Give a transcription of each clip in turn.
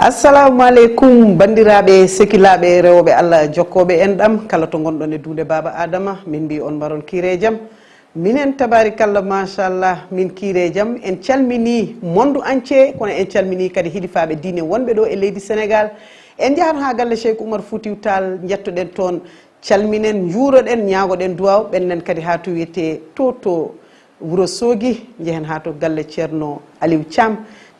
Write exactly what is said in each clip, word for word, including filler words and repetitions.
Assalamu aleykum, banndiraaɓe, sekilaaɓe, rewɓe Allah, jokkooɓe enɗam, kala to ngonɗon e duunde Baaba Aadama, min mbii on mbaron kiire jam. Minen, tabaarikalla, machallah, min kiire jam. En calminii monde entier, kono en calminii kadi hilifaaɓe diine wonɓe ɗo e leydi Senegaal. En njahat haa galle Cheikh Oumar Foutiyou Tall, njettoɗen toon, calminen, njuuroɗen, ñaagoɗen duwaaw, ɓennden kadi haa to wiyetee to, to Wuro Soogi, njehen haa to galle Ceerno Aliou Thiam,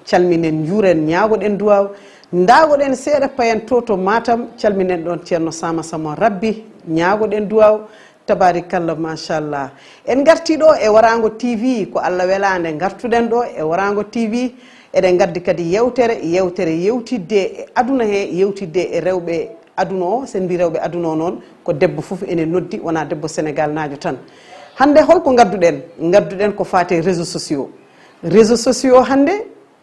calminen, njuuren, ñaagoɗen duwaaw. Ndaagoɗen seeɗa payen to, to Matam, calminen ɗoon Ceerno Sama Sama Rabbi, ñaagoɗen duwaaw. Tabaarikalla, machallah. En ngartii ɗo e Waraango T V, ko Allah welaande ngartuɗen ɗo e Waraango T V. Eɗen ngaddi kadi yeewtere, yeewtere yewtidde e aduna he, yewtidde e rewɓe aduna o. Sen mbii rewɓe aduna o noon, ko debbo fof ene noddi, wonaa debbo Senegaalnaajo tan. Hannde holko ngadduɗen? Ngadduɗen ko faati e réseaux sociaux. Réseaux sociaux hannde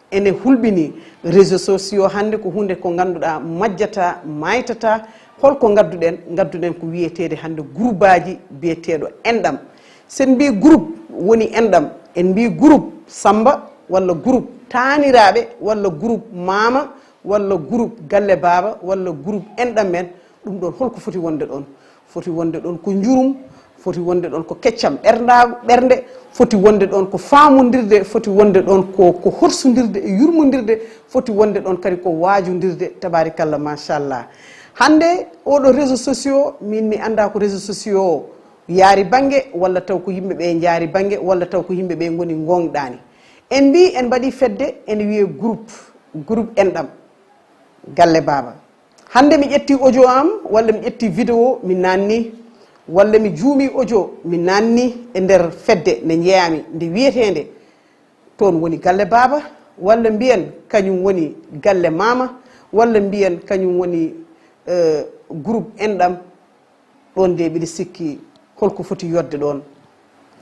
ene hulɓinii. Réseaux sociaux hannde ko huunde ko ngannduɗaa majjataa, maaytataa. Holko ngadduɗen? Ngadduɗen ko wiyeteede hannde groupaaji biyeteeɗo enɗam. Sen mbii groupe woni enɗam, en mbii groupe Sammba walla groupe taaniraaɓe walla groupe maama walla groupe galle baaba walla groupe enɗam men, ɗum ɗoon holko foti wonde ɗoon? Foti wonde ɗoon ko njurum, foti wonde ɗoon ko keccam ɓernda-, ɓernde, foti wonde ɗoon ko faamondirde, foti wonde ɗoon ko, ko horsundirde e yurmondirde, foti wonde ɗoon kadi ko waajondirde, tabaarikalla, machallah. Hannde, oɗo réseaux sociaux, min mi anndaa ko réseaux sociaux o yaari bannge, walla taw ko yimɓe ɓe njaari bannge, walla taw ko yimɓe ɓe ngoni ngoongɗaani. En mbii en mbaɗii fedde, ene wiyee groupe, groupe enɗam, galle baaba. Hannde mi ƴetti audio am, walla mi ƴetti vidéo, mi naanni, walla mi juumi audio, mi naanni e nder fedde nde njeyaami, nde wiyeteende toon woni galle baaba, walla mbiyen kañum woni galle maama, walla mbiyen kañum woni, eh, groupe enɗam. Ɗoon de mbiɗa sikki holko foti yodde ɗoon,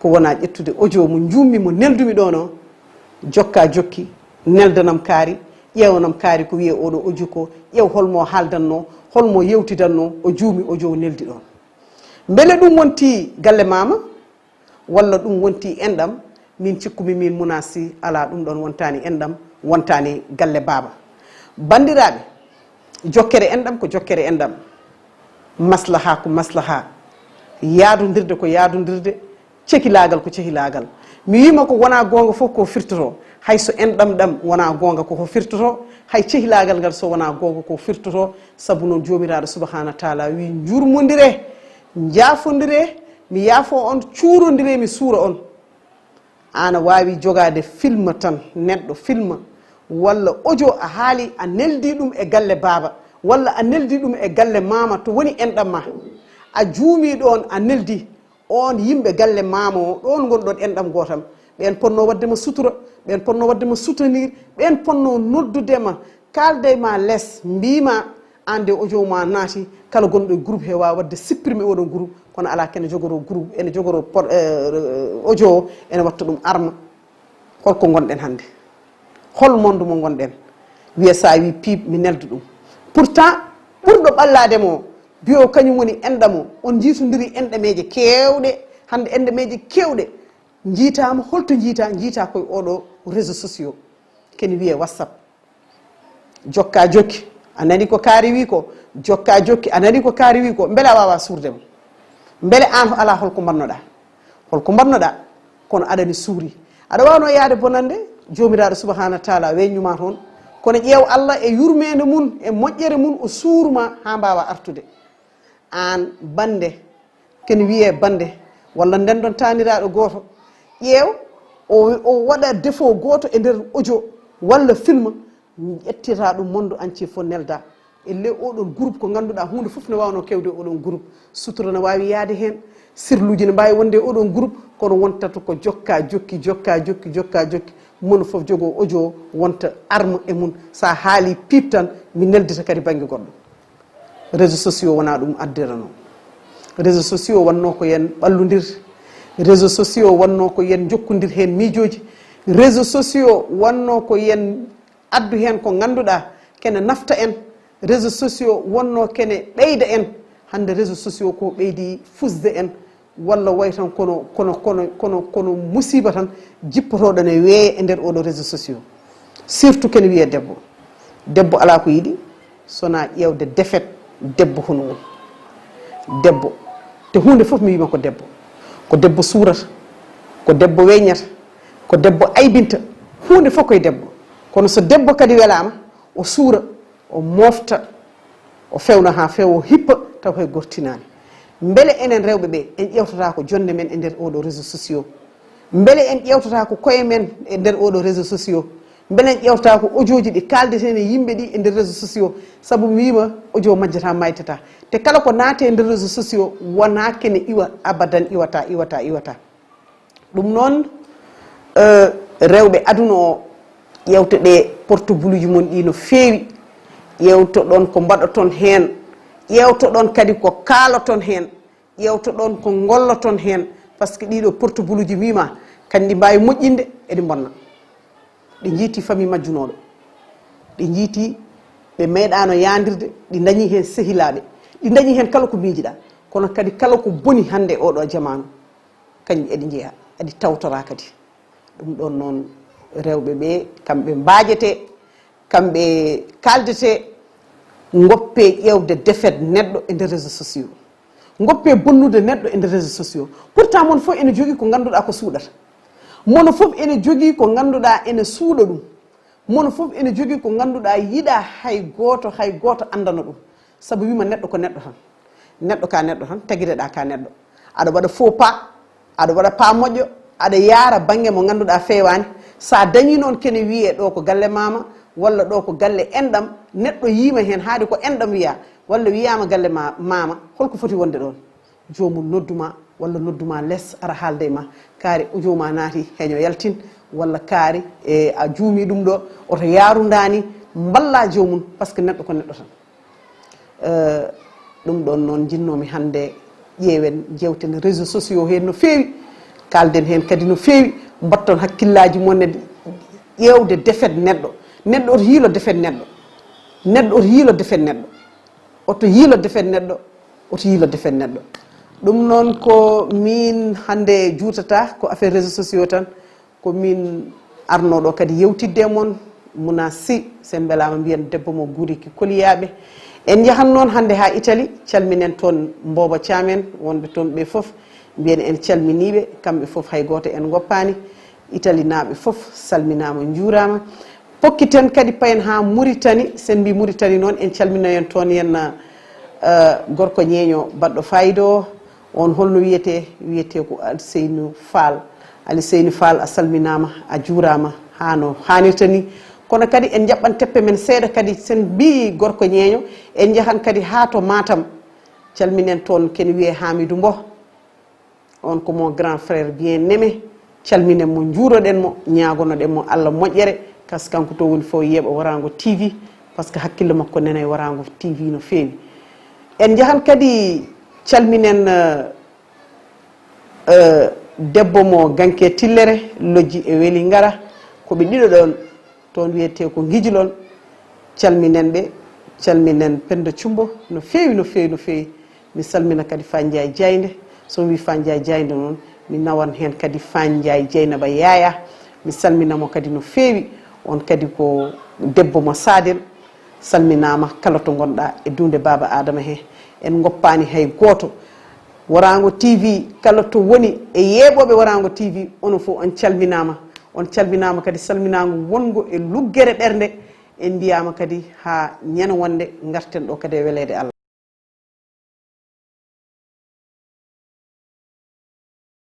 ko wonaa ƴettude audio mo njuummi, mo neldumi ɗoon o, jokka jokki, neldanam kaari, ƴeewanam kaari ko wiyee oɗo audio ko, ƴeew holmo haaldanno, holmo yewtidanno, o juumi audio o neldi ɗoon. Mbele ɗum wonti galle maama, walla ɗum wonti enɗam? Min cikkumi min Muna Sy, alaa, ɗum ɗoon wontaani enɗam, wontaani galle baaba. Banndiraaɓe, jokkere enɗam ko jokkere enɗam, maslaha ko maslaha, yaadondirde ko yaadondirde, cehilaagal ko cehilaagal. Mi wiima ko wonaa goonga fof ko firtoto, hay so enɗam ɗam wonaa goonga ko ko firtoto, hay cehilaagal ngal so wonaa goonga ko firtoto, sabu noon Joomiraaɗo Subhaanahu wa Taala wii, njurmondire, njaafondire, mi yaafo on, cuurondire, mi suura on. Aan a waawi jogaade film tan, neɗɗo film, walla audio a haali, a neldi ɗum e galle baaba, walla a neldi ɗum e galle maama to woni enɗam ma. A juumi ɗoon, a neldi on yimɓe galle maama o, ɗoon ngonɗon enɗam gootam. Ɓeen ponno waɗde ma sutura, ɓeen ponno waɗde ma soutenir, ɓeen ponno noddude ma, kaalde ma les, mbii ma, aan de audio ma naati, kala gonɗo e groupe he waawa waɗde supprimer oɗon groupe, kono alaa kene jogoroo groupe, ene jogoroo por-, eh, audio o, ene watta ɗum arma. Holko ngonɗen hannde? Hol monde mo ngonɗen? Wiya so a wii piip, mi nelda ɗum. Pourtant, ɓurɗo ɓallaade mo, biyo kañum woni enɗam o, on njiitondiri enɗameeje keewɗe, hannde enɗameeje keewɗe njiitaama, holto njiita? Njiita koye oɗo réseaux sociaux, kene wiyee WhatsApp. Jokka jokki, a nani ko kaari wi ko, jokka jokki, a nani ko kaari wi ko, mbele a waawa suurde mo? Mbele aan alaa holko mbaɗnoɗaa? Holko mbaɗnoɗaa? Kono aɗani suuri. Aɗa waawno yaade bonannde, Joomiraaɗo Subhaanahu wa Taala weññu ma toon. Kono ƴeew Allah e yurmeende mum, e moƴƴere mum, o suuru ma haa mbaawa artude. Aan bannde, ken wiyee bannde, walla ndendon taaniraaɗo gooto, ƴeew, o, o waɗa défaut gooto e nder audio walla film, ƴettira ɗum monde entier fof nelda. E ley oɗon groupe ko ngannduɗaa huunde fof ne waawnoo kewde e oɗon groupe. Sutura ne waawi yahde heen, sirluuji ne mbaawi wonde e oɗon groupe, kono wontata ko jokka jokki, jokka jokki, jokka jokki. Mono fof jogoo audio o, wonta arme e mum. So a haalii piip tan, mi neldita kadi bannge goɗɗo. Réseaux sociaux wonaa ɗum addiranoo. Réseaux sociaux wonnoo ko yen ɓallondir. Réseaux sociaux wonnoo ko yen njokkondir heen miijooji. Réseaux sociaux wonnoo ko yen addu heen ko ngannduɗaa kene nafta en. Réseaux sociaux wonnoo kene ɓeyda en. Hannde réseaux sociaux ko ɓeydi fusde en, walla way tan kono, kono, kono, kono, kono musiiba tan jippotooɗo ne weeya e nder oɗo réseaux sociaux. Surtout kene wiyee debbo. Debbo alaa ko yiɗi, so wonaa ƴeewde defet debbo hono mum. Debbo, te huunde fof mi wiima ko debbo. Ko debbo suurata, ko debbo weññata, ko debbo aybinta, huunde fof koye debbo. Kono so debbo kadi welaama, o suura, o moofta, o fewna haa feewa, o hippa, taw hay gooto tinaani. Mbele enen rewɓe ɓe, en ƴeewtataako jonnde men e nder ooɗo réseaux sociaux? Mbele en ƴeewtataako koye men e nder ooɗo réseaux sociaux? Mbele en ƴeewtataako audio ji ɗi kaaldeten e yimɓe ɗi e nder réseaux sociaux? Sabu mi wiima audio majjata, maytata. Te kala ko naati e nder réseaux sociaux, wonaa kene iwa, abadan iwata, iwata, iwata. Ɗum noon, eh, rewɓe aduna o, ƴeewtoɗee portebuluuji mon ɗi no feewi, ƴeewtoɗon ko mbaɗoton heen, ƴeewtoɗon kadi ko kaaloton heen, ƴeewtoɗon ko ngolloton heen, par ce que ɗiɗo portebuluuji mi wiima, kadi ɗi mbaawi moƴƴinde, eɗi mbonna. Ɗi njiiti famille majjunooɗo, ɗi njiiti ɓe meeɗaano yaandirde, ɗi ndañi heen sehilaaɓe, ɗi ndañi heen kala ko miijiɗaa, kono kadi kala ko boni hannde e ooɗo jamaanu, kañum eɗi njeyaa, eɗi tawtoraa kadi. Ɗum ɗoon noon, rewɓe ɓe, kamɓe mbaajete, kamɓe kaaldete, ngoppe ƴeewde defet neɗɗo e nder réseaux sociaux. Ngoppe bonnude neɗɗo e nder réseaux sociaux. Pourtant, mon fof ene jogii ko ngannduɗaa ko suuɗata. Mono fof ene jogii ko ngannduɗaa ene suuɗa ɗum. Mono fof ene jogii ko ngannduɗaa yiɗaa hay gooto, hay gooto anndana ɗum. Sabu wiima neɗɗo ko neɗɗo tan. Neɗɗo ka neɗɗo tan, tagireɗaa ka neɗɗo. Aɗa waɗa faux pas, aɗa waɗa pas moƴƴo, aɗa yaara bannge mo ngannduɗaa feewaani. So a dañii noon kene wiyee ɗo ko galle maama, walla ɗo ko galle enɗam, neɗɗo yiima heen haade ko enɗam wiyaa, walla wiyaama galle ma-, maama, holko foti wonde ɗoon? Joomum noddu ma, walla noddu ma les, ara haalda e ma. Kaari audio ma naati, heño yaltin, walla kaari, e, a juumii ɗum ɗo, oto yaarundaani, mballaa joomum, par ce que neɗɗo ko neɗɗo tan. Eh, ɗum ɗoon noon njinnoomi hannde ƴeewen, jeewten réseaux sociaux heen no feewi, kaalden heen kadi no feewi, mbatton hakkillaaji mon e ƴeewde defet neɗɗo. Neɗɗo oto yiilo defet neɗɗo. Neɗɗo oto yiilo defet neɗɗo. Oto yiilo defet neɗɗo. Oto yiilo defet neɗɗo. Ɗum noon ko miin hannde juutata, ko affaire réseaux sociaux tan. Ko miin arnooɗo kadi yewtidde e mon, Muna Sy, so en mbelaama mbiyen debbo mo Guuriki Koliyaaɓe. En njahan noon hannde haa Italie, calminen toon Mbooba Caam en, wonɓe toon ɓe fof, mbiyen en calminiiɓe, kamɓe fof hay gooto en ngoppaani. Italinaaɓe fof salminaama, njuuraama. Pokkiten kadi payen haa Muritani, so en mbii Muritani noon, en calminoyen toon yen, eh, gorko ñeeño baɗɗo faayiida o, on holno wiyetee? Wiyetee ko Alseynu Faal. Alseynu Faal, a salminaama, a juuraama, haa no haanirta ni. Kono kadi en njaɓɓan teppe men seeɗa kadi, so en mbii gorko ñeeño, en njahan kadi haa to Matam. Calminen toon ken wiyee Hamidou Mboh. On ko mon grand frère bien aimé. Calminen mo, njuuroɗen mo, ñaagonoɗen mo Allah moƴƴere, kas kanko to woni fof yeeɓa Warango T V, par ce que hakkille makko nana e Warango T V no feewi. En njahan kadi calminen, eh, eh, debbo mo Ganke Tillere, Lojji e Weli Ngara, ko ɓe ɗiɗo ɗoon. Toon wiyetee ko Ngijilon. Calminen ɓe, calminen Pennda Cummbo no feewi, no feewi, no feewi. Mi salmina kadi Faa Njaay Jaaynde. So mi wii Faa Njaay Jaaynde noon, mi nawan heen kadi Faa Njaay Jeynaba Yaaya. Mi salmina mo kadi no feewi. On kadi ko debbo mo Saadel. Salminaama kala to ngonɗaa e duunde Baaba Aadama he. En ngoppaani hay gooto. Warango T V, kala to woni e yeeɓooɓe Warango T V, onon fof on calminaama. On calminaama kadi salminaango wonngo e luggere ɓernde. En mbiyaama kadi haa ñande wonnde ngarten ɗo kadi e weleede Allah.